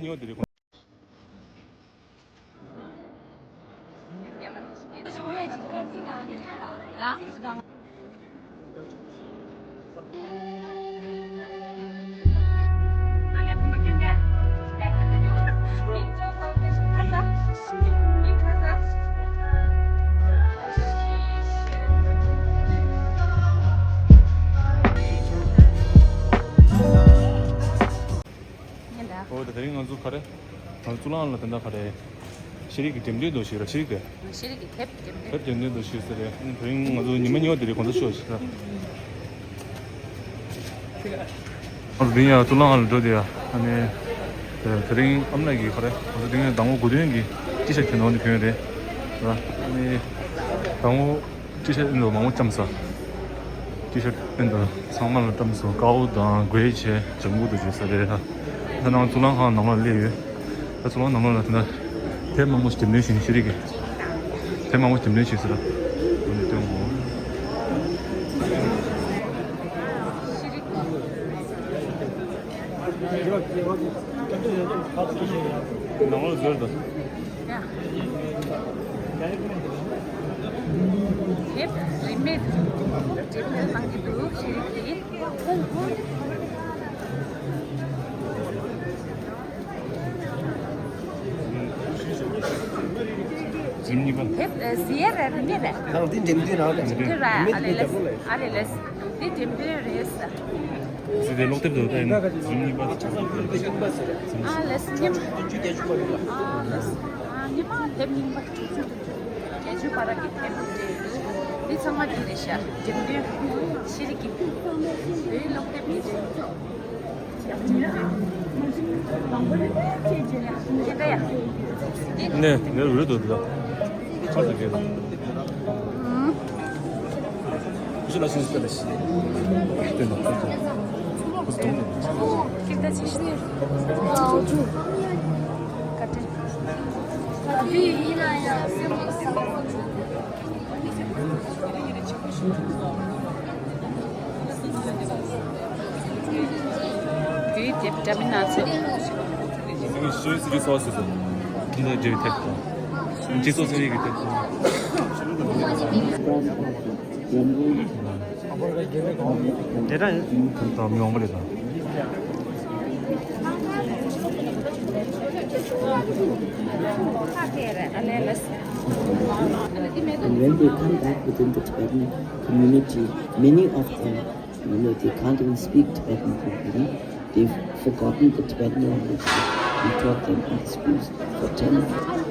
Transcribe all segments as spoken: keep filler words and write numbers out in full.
ཉོ་དེ་རེད། ཨོ་ད་དེ་རིང་ང་ཚོ་ག་རེ། ང་ཚོ་གཙུག་ལག་ཁང་ལ་དེ་འདྲ་ག་རེ། ཤེས་རིག་གི་འགྲེམས་སྟོན་འདྲ་ཞིག་ར། ཤེས་རིག་གི། ཤེས་རིག་གི་དེབ་འགྲེམས་སྟོན། དེབ་འགྲེམས་སྟོན་འདྲ་ཞིག་ཟེར་རེད། དེ་རིང་ང་ཚོ་ཉི་མ་གཉིས་པ་དེ་རིང་གོང་ས་མཆོག་ཞིག་ར། ང་ཚོ་དེ་རིང་ཡང་གཙུག་ལག་ཁང་ལ་འགྲོ་དེ་ཡ། ཨ་ནི། དེ་དེ་རིང་ཨམ་ལགས་ཀྱིས་ག་རེ། ང་ཚོ་དེ་རིང་ཟླ་ངོ་དགུ་སྟོན་གྱི་ཊི་ཤར་གྱོན་འདུག་ནི་གྱོན་རེད། ར། ཨ་ནི། ཟླ་ངོ་ཊི་ཤར་ཨེ་འདུག་མང་པོ་བཀྲམ་ས། ཊི་ཤར་ཨེ་འདུག་ཚང་མ་ལ་བཀྲམ་སོང་། ཀའོ་དང་གོས་ཆེ་ལྗང་གུ་དུ་བྱས་ས་རེད་ད། ད་ནང་གཙུག་ལག་ཁང་ནང་ལ་སླེབས་ཡོད། ད་གཙུག་ལག་ཁང་ནང་ལ་ད་དེབ་མང་པོ་ཞིག་འགྲེམས་སྟོན་བྱས་ནས། ཤེས་རིག་གི་དེབ་མང་པོ་འགྲེམས་སྟོན་བྱས་ས་ར། འདི་ནས་སྟོན་གོ། ནང་ལ་ཟེར་ད། དེབ་རིན་མེད་འགྲེམས་སྤེལ་གནང་གི་འདུག་ཤེས་རིག་གི། འགྲེམས་གཉིས་པ། དེབ་ཟེར་ར་རིན་མེད་ར། ཁང་འདི་འགྲེམས་སྟོན་རང་རེད། འགྲེམས་སྟོན་ར། ཨ་ལེ་ལེ། ཨ་ལེ་ལེ། འདི་འགྲེམས་སྟོན་རེད་ས། ཟེར་དེ་ཀློག་དེབ་དེ་ད་ཡིན། འགྲེམས་གཉིས་པ། ཨ་ལེ་སྙིང་། ཨ་ལེ་སྙིང་མ་དེབ་རྙིང་པ། བརྒྱད་ཅུ་བར་གྱི་དེབ་རེད། འདི་ཚང་མ་འདི་རེད་ཤག་འགྲེམས་སྟོན། ཤེས་རིག་གི་བོད་ཀློག་དེབ་འདི་རེད། འདི་འདྲ་ཡ། འདི། ནས་ནས་རུལ་དུ་འདི་ལ། ཁ་ཐུག་གི། དེའི་དེབ་འདྲ་མིན་སྣ་ཚོགས། སྤྱི་ཚོགས་ཟེར་བའི་དེབ་དང་། སྤྱི་ཚོགས་ཟེར་བའི་དེབ་དང་། དེ་འདྲ་ཡིན། དེ་དང་མི་འོང་པ་རེད་དང་། And when they come back within the Tibetan community, many of them, you know, they can't even speak Tibetan properly. They've forgotten the Tibetan language that we taught them in the schools for ten years.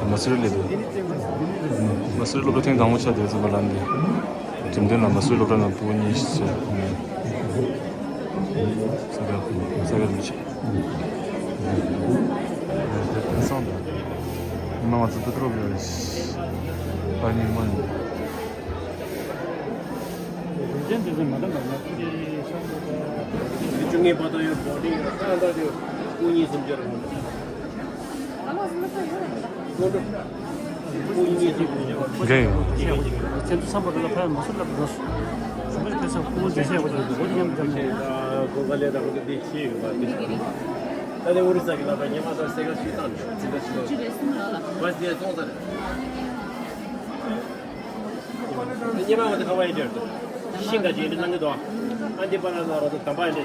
མ་སུ་རི་སླེབས་འདུག་མ་སུ་རི་སློབ་གྲྭ་ཐེངས་དང་པོ་ཆགས་བསྡད་ཚོད་པ་ལ་འདི། འགྲེམས་སྟོན་ལ་མ་སུ་རི་སློབ་གྲྭ་ནང་ཕྲུ་གུ་གཉིས་ཤིག་ཚོ་ཡོང་ཡོད། ས་ག་ས་ག་རིན་པོ་ཆེ། དེང་སང་དང་། ཉི་མ་ང་ཚོ་པེ་ཏྲོ་བི་ཡོད་རེད། ད་ཉི་མ་ནི། རྒྱུ་རྐྱེན་དེ་ཚོ་མ་འདང་བ་ང་ཚོ་གི་ཤོག་བུ་དང་། བཅུ་གཉིས་པ་དང་ཡོད། བོ་ཏིང་ཡོད། ཏག་ཏག་ཡོད། སྐུ་ཉིད་སུམ་ཅུ་རེ་སྐུ་ཉིད་སུམ་ཅུ་རེ། འགྲིག་ཡོད། ཁྱེད་ཚོ་བསམ་པ་རེ་ལ་ཕ་ཡ་མ་སུ་ལབ་འགྲོ། སུ་མ་ཕེ་ས་ཁུ་མོ་བདེ་ཤེས་པ་དེ་འོ་དེ་ཉམས་ཀྱང་མེད། གོ་ག་ལས་དང་གོ་དེ་ཤེས་ཡོད་པ་དེ། ད་ནི་ཨོ་རི་ས་གི་ལ་ཕ་ཉི་མ་དང་སེ་ག་ཤི་ཏང་ཅི་ད་ཤི་ལོ། བ་སི་ཡ་སོང་ས་རེད། ཉི་མ་བ་དེ་ཁ་བ་ཡི་དེར་ཤིང་ག་ཅི་ཡི་ནང་གི་དོ། ཨ་འདི་པ་ན་ན་རོ་དམ་པ་ཡི་དེ།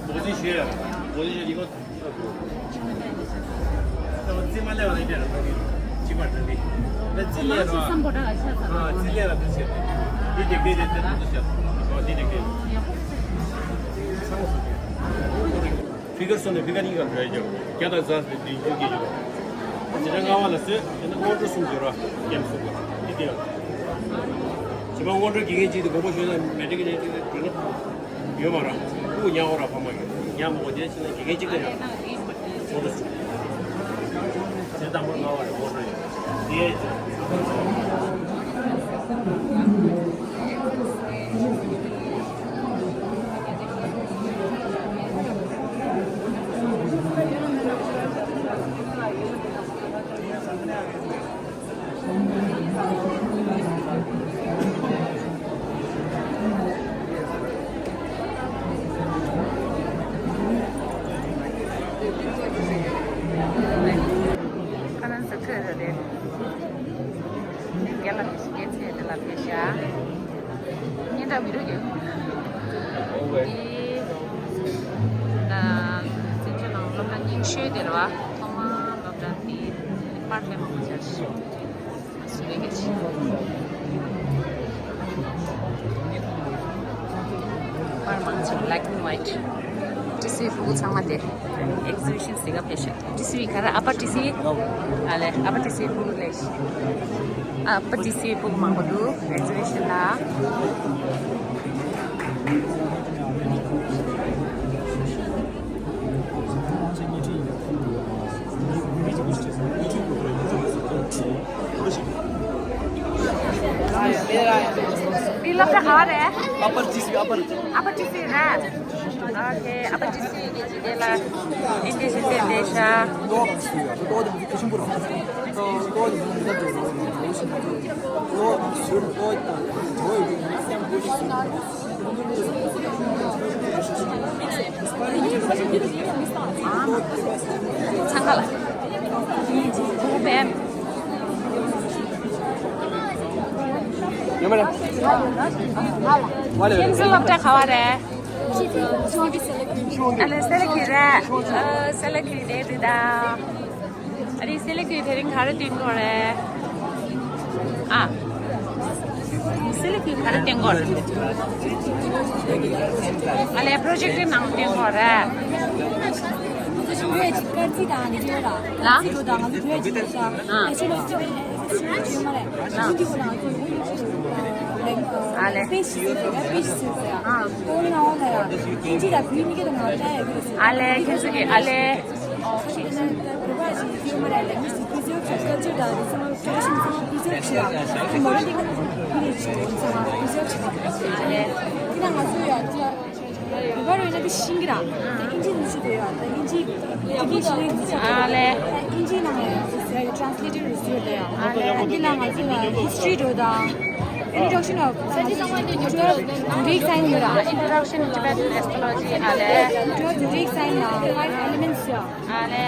འོ་དེ་ཤེས་ཡ། འོ་དེ་ཤེས་ཡི་གོ། རྩིས་མ་ལས་བ་ལས་ར་ཅིག་པར་དང་འདི། རྩིས་ལས་ར། རྩིས་ལས་ར་དུ་ཆེ། འདི་དེ་འདྲའི་དེ་དེ་དུ་ཆེ། འདི་དེ་འདྲའི། ཕི་གར་སོང་ནས་ཕི་གར་གཉིས་ཀ་འགྲོ་ཡ་རྒྱབ། བརྒྱ་དང་བདུན་ཅུ་གི་ཡོད། དེ་ནས་ལྔ་བ་ལ་ཟེར་དེ་ནས་སྔོན་འགྲོ་གསུམ་ཡོད་ར། ཀེམ་གསུམ་ག་འདི་དེ་ཡང་། བྱེ་མ་སྔོན་འགྲོ་དགེ་རྒན་གཅིག་དེ་དགོངས་པ་ཞུས་ན་མེ་ཏྲིག་གི་ནས་དེ་དེ་ལ། ཡོད་མ་རེད། སྐུ་ཉག་འོ་ར་ཕ་མ་ཡོད། ཉག་མོ་གོ་དེ་ཕྱིན་ན་དགེ་རྒན་གཅིག་ལ་ཡོད། ངོ་སྤྲོད་ཞུ། དེ་དང་པོ་ལྔ་བ་རེད་ངོ་སྤྲོད་ཡོད། དེ། ཁ་ནང་ཟ་ཁྲོད་རེད། རྒན་ལགས་ཕེབས་ཤིག་རྒན་ཚེ་རིང་ལགས་ཕེབས་ཤག་ཉིན་གྲངས་མི་རུ་རྒྱུ། འདི་ད་བཙན་བྱོལ་ནང་སློབ་གྲྭ་རྙིང་ཤོས་དེ་རེད་བ། ཐོག་མ་སློབ་གྲྭ་འདི་པར་ལས་མང་པོ་བྱ་ཞིག་སུ་རེད་ག་ཅི། པར་མང་ཆེ་black and white། ཏི་སི་ཕྲུ་གུ་ཚང་མ་དེ་exhibition་ཟེར་ག་ཕེབས་ཤག་ཏི་སི་ག་རེ། ཨ་ཕ་ཏི་སི། ཨ་ལེ་ཨ་ཕ་ཏི་སི་ཕྲུ་གུ་ལས་ཤི། ཨ་ཕ་ཏི་སི་ཕྲུ་གུ་མང་པོ་འདུག exhibition་ལ། འདི་སློབ་གྲྭ་ག་བ་རེད། Upper G C, Upper G C རེད། ཨོ་ཁེ། ཨ་ཕ་ཏི་སི་གི་ཅི་དེ་ལ་ཨིན་ཇི་ཞིག་བསྟན་བསྡད་ཤག་ཚང་ཁ་ལ། ཡིན་གཅིག་ཐུག་པས། ཡོད་མ་རེད། ཁྱེད་ཚོ་སློབ་གྲྭ་ག་བ་རེད། ཨ་ལེ་སེ་ལ་ཁི་རེད། ཨ་སེ་ལ་ཁི་རེད་འདི་ད། ཨ་རི་སེ་ལ་ཁི་དེ་རིང་ག་རེ་སྟོན་གོ་རེད། ཨ། སེ་ལ་ཁི་ག་རེ་སྟོན་གོ་རེད། ཨ་ལེ་པྲོ་ཇེག་ཊི་ནང་སྟོན་གོ་རེད། ལ། ཨ་ལེ། ཨ་ལེ་ཁྱེད་ཚོ་གི་ཨ་ལེ། ཨ་ལེ། Introduction of Zodiac sign ཡོད་ར། Introduction to Tibetan astrology ཨ་ལེ། Zodiac sign ལ་five elements ཡོད། ཨ་ལེ།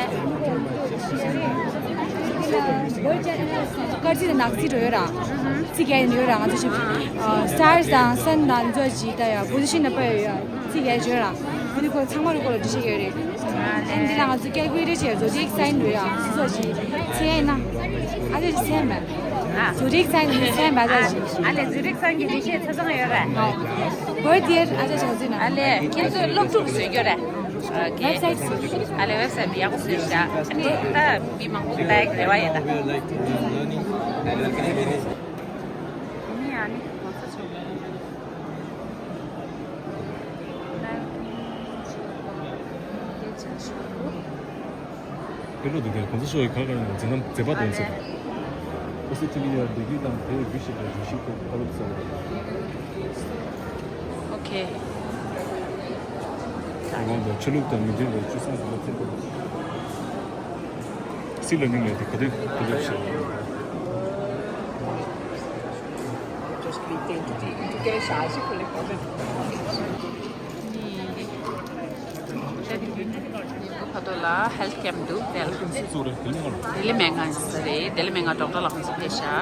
དཀར་རྩི་དང་ནག་རྩི་འགྲོ་ཡོད་ར། རྩི་ག་ཡིན་ཡོད་ར། ང་ཚོ་ཞིབ་stars དང་sun དང་འཛོ་ཇི་ད་ཡ་position ནས་པ་ཡོད་ཡ། རྩི་ག་ཡོད་ར། འདི་ཁོ་ཚང་མ་རུ་ཁོ་ལ་འདྲི་ཤེས་ཡོད་རེད། འདི་ལ་ང་ཚོ་calculator བྱས་zodiac sign འགྲོ་ཡ། སོ་ཞིག་ཚེ་ཡིན་ན། ཨ་ཅེ་ཚེ་མ། zodiac sign ནི་ཚེ་མ་ད་ཞིག་ཨ་ལེ་zodiac sign གི་འདྲི་ཤེས་ཆ་ཚང་ཡོད་ར། བོད་དེར་ཨ་ཅེ་ཆང་ཚིན་ན། ཨ་ལེ་ཁྱེད་ཚོས་སློབ་ཕྲུག་བཟོས་ཡོད་ར། ཨོ་ཁེ། ཨ་ལེ་ཝེབ་སའིཊ་ཡག་པོ་བཟོས་ཤག་ཨ་ནི་ད་མི་མང་པོ་བལྟ་ཡག་རེ་བ་ཡོད་ད། ཨ་ནི་ཨ་ནི་ང་ཚོ་ཚོ་དཔེ་ཀློག་འདུག་གས་གོང་ས་མཆོག་གིས་ག་ག་ནང་མཛད་རྣམ་མཛད་པ་དང་ཟེར། ཨོ་སི་ཀྲི་ལི་ཡར་བསྡད་རྒྱུ་དང་དེར་རྒྱུ་ཞེས་པའི་རྒྱུ་ཞིག་ཏུ་བཀའ་སློབ་སྩལ། ཨོ་ཁེ། ད་ རང་དང་ཆོས་ལུགས་དང་མི་མཐུན་པའི་སྤྱོད་བཟང་དུ་མ་བརྩི་བར། སྲིད་ལ་སྙིང་ཡོད་དེ་ག་དུས་ག་དུས་ཤེས། ཁ་ཐོག་ལ་ཧེལ་ཐི་ཀེམ་འདུག་དེ་ལ། དེ་ལ་མེད་ང་ཡིན་ས་རེད། དེ་ལ་མེད་ང་ཌོག་ཊར་ལགས་ཁོང་ཚོ་ཕེབས་ཤག་ཨ་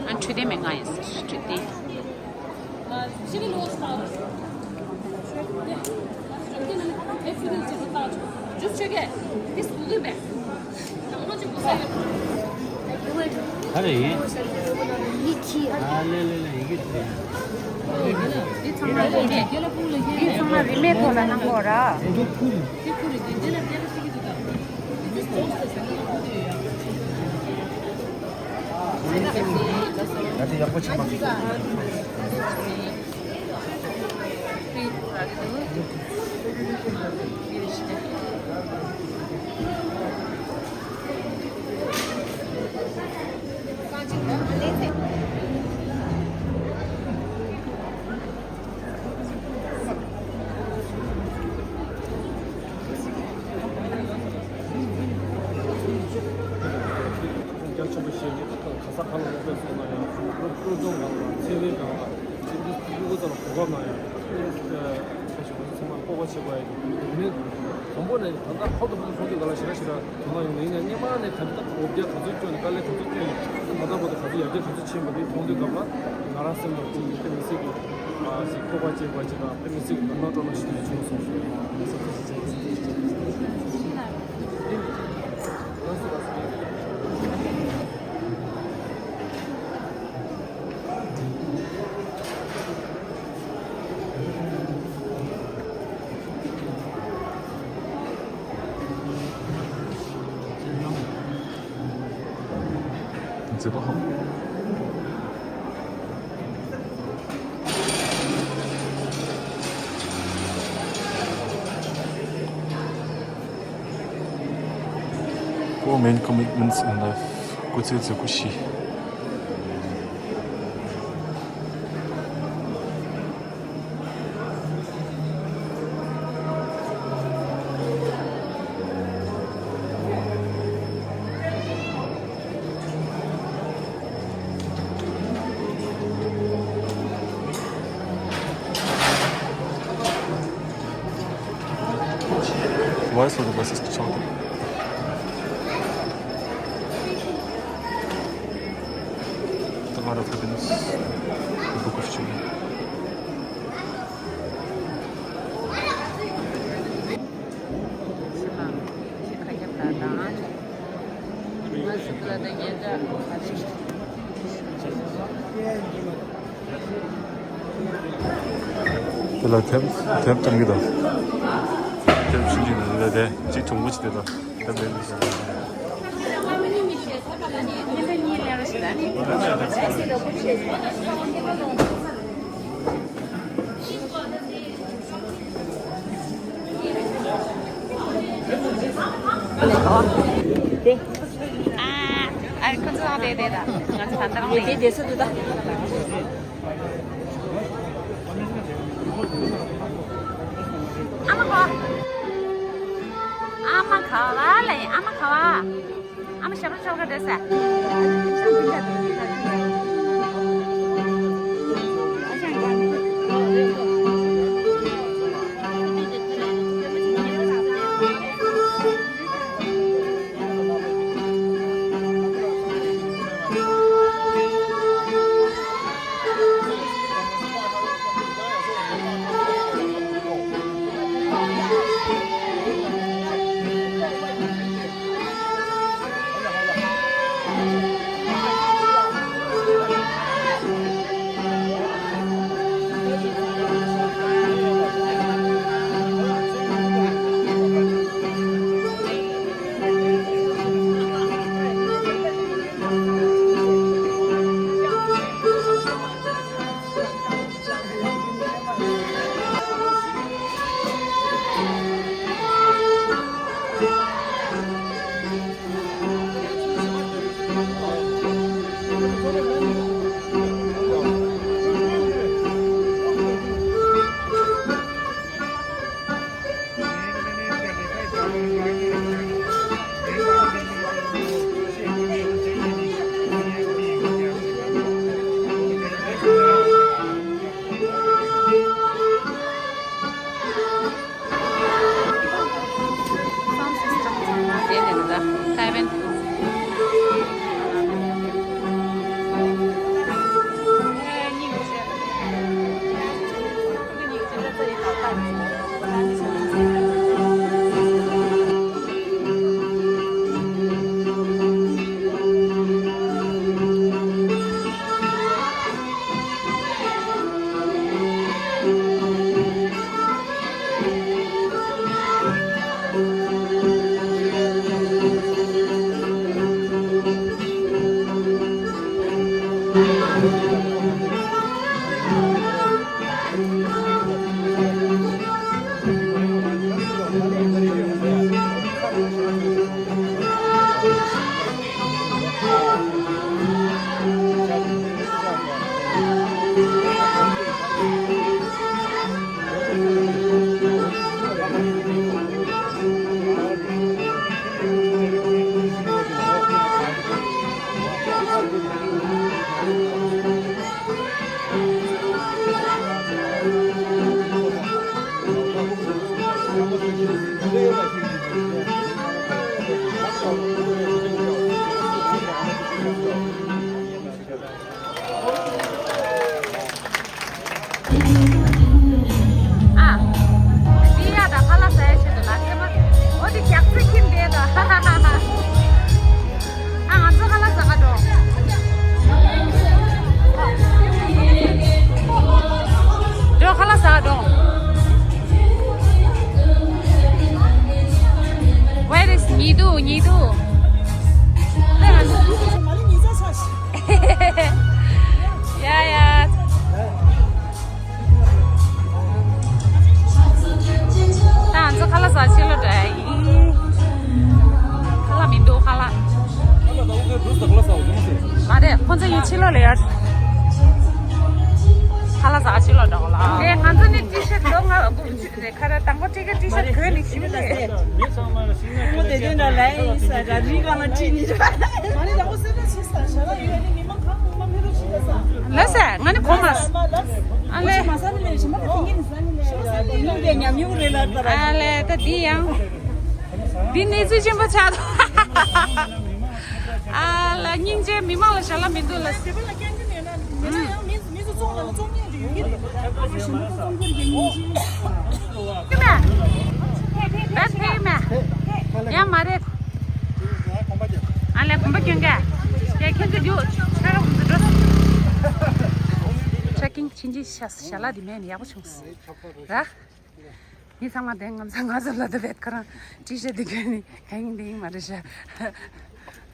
འཕྲོད་བསྟེན་མེད་ང་ཡིན་ས་རེད། འཕྲོད་བསྟེན། ག་རེ་ཡིན། ཨ་ལེ་ལེ་ལེ། ཡི་གེ་དེ། འདི་ཚང་མ་རིན་མེད་ཐོག་ལ་གནང་གོ་ར། ད་དེ་ཡག་པོ་ཆགས་མ་སོང་། རྒྱ་ཆེན་པོ་ཞིག་གིས་ག་ས་ག་ལ་སློབ་གྲྭ་སོང་ན་ཡང་སློབ་སློབ་སྦྱོང་གང་ལ་ཚན་རིག་གང་ལ་ཚན་རིག་སློབ་གསོ་ལ་གོ་སྐབས་གནང་ཡང་ཚན་རིག་ཚང་མ་སྤོབས་པ་བྱེད་དགོས་ཡ་ཡིན། དེ་ནས་དང་པོ་ནས་ད་ལྟ་ཧོབ་ཏེ་ཧོབ་ཏེ་སོང་དུས་ག་ལ་ཞེ་དྲག་ཞེ་དྲག་དོ་སྣང་ཡོང་ནས་ཡིན་ན་སྔོན་མ་ནས་ད་ལྟ་འོ་བརྒྱལ་ག་ཚོད་བསྐྱོན་ནས་དཀའ་ལས་ག་ཚོད་བསྐྱོན་ནས་ད་ལྟ་བར་དུ་ག་ཚོད་ཡར་རྒྱས་ག་ཚོད་ཕྱིན་པ་དེ་མཐོང་དུས་སྐབས་ལ་ང་རང་སེམས་ལ་དེ་དཔེ་མི་སྲིད་ཀྱི་ཨ་ཞིག་སྤོབས་པ་སྐྱེས་པ་ཅིག་དང་དཔེ་མི་སྲིད་ཀྱི་དོ་སྣང་སྤྲོ་སྣང་ཞིག་བྱུང་སོང་ཞེས་ང་ཚོ་ཐུགས་རྗེ་ཆེ། མཛེས་པོ་ཧ། Four main commitments in life. སྐུ་ཚེ་མཛེས་པོ་བཞི། Why so the bus is shorter? The Heart of Happiness, the Book of Children. དེ་ལ་ཐེམ་ཐེམ་གཏོང་གི་དང་། ཐེམ་ཆུང་ཆུང་ནང་ལ་དེ་གཅིག་གྲུང་པོ་ཞིག་དེ་དང་། ཐེམ་ལེན་གྱི་ཞིག་དང་། ཨ། ཨ། ཁོ་ཚོ་དེ་དེ་ད། ང་ཚོ་ད་ལྟ་རང་ལས། དེ་དེ་སུ་དུ་ད། ཨ་མ་ག་བ། ཨ་མ་ག་བ་ལ་ཡིན། ཨ་མ་ག་བ། ཨ་མ་ཞབས་བྲོ་ཆོག་ག་འདྲ་ས། ཨ། འདི་ཡ་ད་ཁ་ལག་ཟ་ཡ་ཆེད་དུ་ལ་ཁེ་མ། འོ་དེ་རྒྱག་ཚེ་ཁྱིམ་བསྡད་ད། ཨ། ང་ཚོ་ཁ་ལག་ཟ་ག་འགྲོ། འགྲོ་ཁ་ལག་ཟ་ག་འགྲོ། Where is ཉི་དུ། ཉི་དུ། ཡ་ཡ། ད་ང་ཚོ་ཁ་ལག་ཟ་ཕྱི་ལོགས་འགྲོ་ཡ་ཡིན། ཁ་ལག་མི་འདུག་ཁ་ལག་མ་རེད། ཁོང་ཚོ་ཡིན་ཕྱི་ལོགས་ལ་ཡ། ཁ་ལག་ཟ་ཕྱི་ལོགས་འགྲོ་ལ། ལས་ང་ཚོ་ནི་ཊི་ཤར་ལོ་ལྔ་དགུ་བཅུ་རེད། ཁ་ར་དང་པོ་ཊི་ཤར་ཊི་ཤར་གོན་ནས་ཞིག་རེད། ཁོང་དེ་དོན་ལ་ལས་ཡིན་ས་ར་རི་གང་ལ་ཁྲིད་ནི་ར། མ་རེད། དང་པོ་སེ་ར་ཆེ་ས་ཞྭ་ལ་ཡོད་ནི་མི་མང་གང་མང་མི་རོ་ཆེ་ས། ལ་སེ་ང་ནི་གོ་མ། ཨ་ལེ། མ་ས་ནི་ལས་ཞིམ་པ་དེ་ཉིན་ས་ནི་ལས་ཉིན་དེ་ཉམས་མྱོང་རེད་ལ་ད་ར། ཨ་ལེ་ད་འདི་ཡང་། འདི་གནས་ཚུལ་ཆེན་པོ་ཆགས་འདུག་ཨ་ལ་སྙིང་རྗེ། མི་མང་ལ་ཞྭ་ལ་མི་འདུག་ལ་སེ། དེ་པ་ལ་སྐྱོན་གྱི་མེད་ན་མེད་ན་ཡང་མི་མི་ཚོ་ཙོང་ལ་ཙོང་ཉན་དུ་ཡོད་ཀྱི་རེད། ཨ་ཞིམ་པོ་ཙོང་ཁུར་གྱི་ཉིན་ཤིང་། ཀི་མེ། བེ་ཕེ་མེ། ཡ་མ་རེད། ཨ་ལས་གོམ་པ་སྐྱོན་ག་ཡ་ཁྱེད་ཚོ་རྒྱུགས་ཆ་རོགས་ཚོ་འགྲོ། ཊྲེ་ཀིང་ཕྱིན་ཅི་ཤ་ཞྭ་ལ་འདི་མེད་ནི་ཡག་པོ་བྱུང་སོང་ར། མི་ཚང་མ་དེ་ང་ཚོ་ང་ཚོ་ལ་དེ་བེད་ཁ་རང་ཊི་ཤར་དེ་གྱོན་ནི་གང་ཡིན་དེ་ཡིན་མ་རེད་ཤག་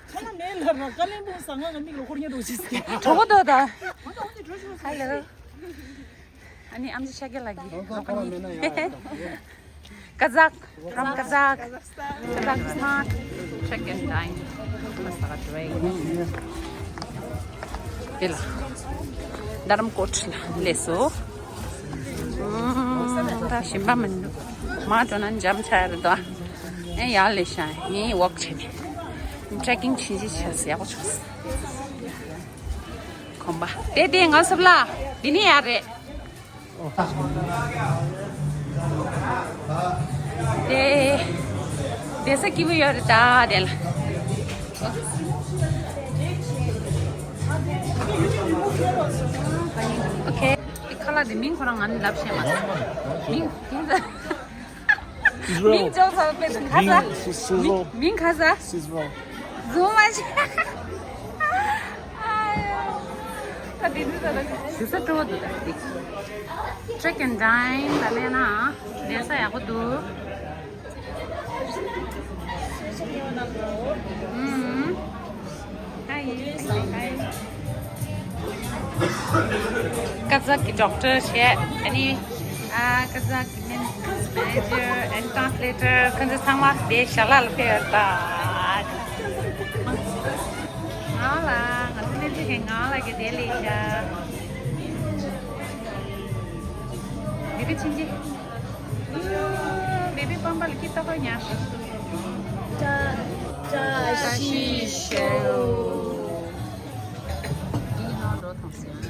ཁ་ན་མེད་ལ་ར་ཀ་ལེན་པོ་ས་ང་ང་མིག་ལ་ཧོར་ཉེ་འགྲོ་ཤི་སྐད། གྲོགས་པོ་དོ་ད། ཧ་ལོ། ཨ་ནི་ཨམ་ཅི་ཤ་སྐད་ལ་གི་གྲོགས་པོ་གཉིས། ཀ་ཛག་ཀྲམ་ཀ་ཛག་ཀ་ཛག་སི་མ་ཊི། ཊྲེ་ཀིང་ཊའིམ། དེ་ལ་རྡ་རམ་ཀོཊ་ལ་སླེབས་སོ། ཨུམ། ད་ཞིམ་པ་མི་འདུག་མ་འགྲོ་ན་འཇམ་ཆགས་རེད་དོ། ཨེ་ཡར་སླེབས་ཤག་ངས་ཝོག་བྱས་ནས། ཊྲེ་ཀིང་ཕྱིན་ཅི་ཆགས་སོ། ཡག་པོ་བྱུང་སོང་། གོམ་པ་དེ་དེ་ང་སུབ་ལ། འདི་ནི་ཡར་རེད། དེ་དེ་ས་སྐྱིད་པོ་ཡོད་རེད་ད་དེ་ལ། ཨོ་ཁེ། ཁ་ལག་དེ་མིང་ཁོ་རང་ང་ནི་ལབ་ཤེས་མ་སོང་། མིང་མིང་ད། མིང་ཅོག་ཚ་བོ་དཔེ་དུ་ཁ་ས། མིང་སུ་སུ་མིང་ཟོ། མིང་ཁ་ས། སུ་སུ་ཟོ། ཟུང་མ་ཆེ། ད་དེ་འདི་ད་ད་ཞུ་ས་སྤྲོ་བོ་འདུག་ད་དེ། ཊྲེ་ཀིང་ཊའིམ་ལ་སླེབས་ན་གནས་ས་ཡག་པོ་འདུག་ཨུམ། ཀ་ཛག་གི་ཌོག་ཊར་བྱས། ཨ་ནི་ཨ་ཀ་ཛག་གི་མེ་ནེ་ཇར་ཨེན་ཊི་ཊྲན་སི་ལེ་ཊར་ཁོང་ཚོ་ཚང་མ་དེ་ཞྭ་ལ་ལ་ཕེབས་ཡོད་ད། ང་ལ་ང་ཚོ་མེ་ནེ་ཇར་གི་ང་ལ་གི་དེ་ལས་ཤ་བེ་བི་ཕྱིན་ཅི། བེ་བི་པང་པ་ལ་ཀི་ཏོ་ཁོ་ཉར། བཀྲ་ཤིས་ཤོག་ཡིན་ནོ་འགྲོ་ཐོངས་སོང་།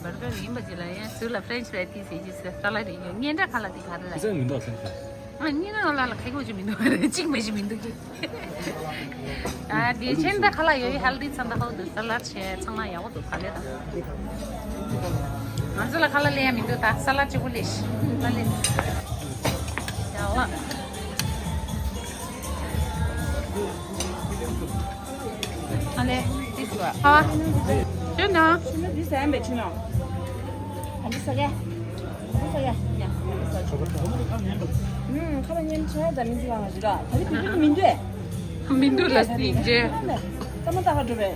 བར་གར་ཡིན་པ་ཅིག་ལ་ཡང་ཟུར་ལ་ཕྲེན་ཆི་ཕྲེ་ཏི་ཟེར་གྱི་ཟེར། ས་ལ་རེ་ཡོད། སྙན་གྲགས་ཁ་ལག་དེ་ག་རེ་ལ། ཟ་མི་འདུག་ཟེར། ཨ་ནི་ང་ལ་ལ་ཁ་ཁོ་ཅི་མི་འདུག་རེད། གཅིག་མ་ཞིག་མི་འདུག་གི། ཨ་དེ་ཆེན་ད་ཁ་ལག་ཡོད་ཡོད། ཧེལ་ཐི་ཚང་ད་ཧོ་དུ་ས་ལ་ཆེ་ཚང་མ་ཡག་པོ་འདུག་ག་ལེ་ད། ང་ཚོ་ལ་ཁ་ལག་ལེན་ཡ་མི་འདུག་ད་ས་ལ་གཅིག་པོ་ལེ་ཤི་ད་ལེ། ཡག་ལ། ཨ་ལེ། ཏིས་བ། ཧ། ཅོ་ན། ཤུ་ན་འདི་ཟ་ཡ་མེད་ཆུ་ན། ཨ་འདི་ཟ་གེ། འདི་ཟ་གེ། ཡ། ཨུམ། ཁ་ལག་ཉན་ཆ་ད་མི་འཇིག་ལ་ང་ཞིག་ད། ད་རི་བི་བི་མི་འདུག་མི་འདུག་ལ་སི་ཇེ། ད་མ་ད་ཧ་འགྲོ་བས།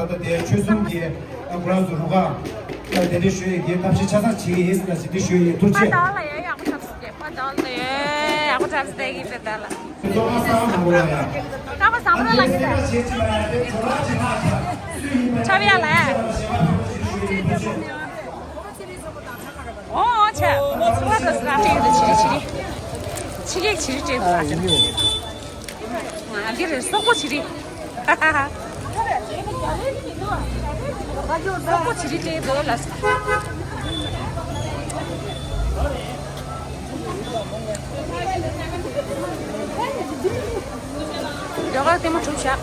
ད་ལྟ་དེ་ཆོལ་གསུམ་གྱི་ཁོ་རང་ཚོ་རུ་ཁག་དེ་འདྲ་ཞུ་ཡས་ཀྱི་ཐབས་ཤེས་ཆ་ཚང་བྱེད་ཀྱི་ཡིན་ཟེར་ན་ཞིག་འདི་ཞུ་ཡས་ཐུགས་རྗེ་ཆེ། ཕ་དག་ལ་ཡ་ཡག་པོ་ཆགས་སོང་། ཕ་དག་ལ་ཡ་ཡག་པོ་ཆགས་སོང་། བསྡད་ཀྱི་རེད་ད་ལ། ཚོགས་ཁང་གསར་པ་མང་པོ་ལ་ཡ། ཀ་པ་བཟང་པོ་ལ་ཡ། ཁྲབ་ཡ་ལ། ཨོ་ཆ། ཚོགས་ཁང་གསར་པ་སྤྲད་ཡོད་ད། ཆི་རེད་ཆི་རེད། ཆི་གེག་ཆི་རེད་སྤྲད་འདུག་ཨ། ང་འདི་རེད། སོག་པོ་ཆི་རེད། སོག་པོ་ཆི་རེད་སྤྲད་འདུག་ལ། ཡོ་ག་ལྟད་མོ་གྲུབ་བཞག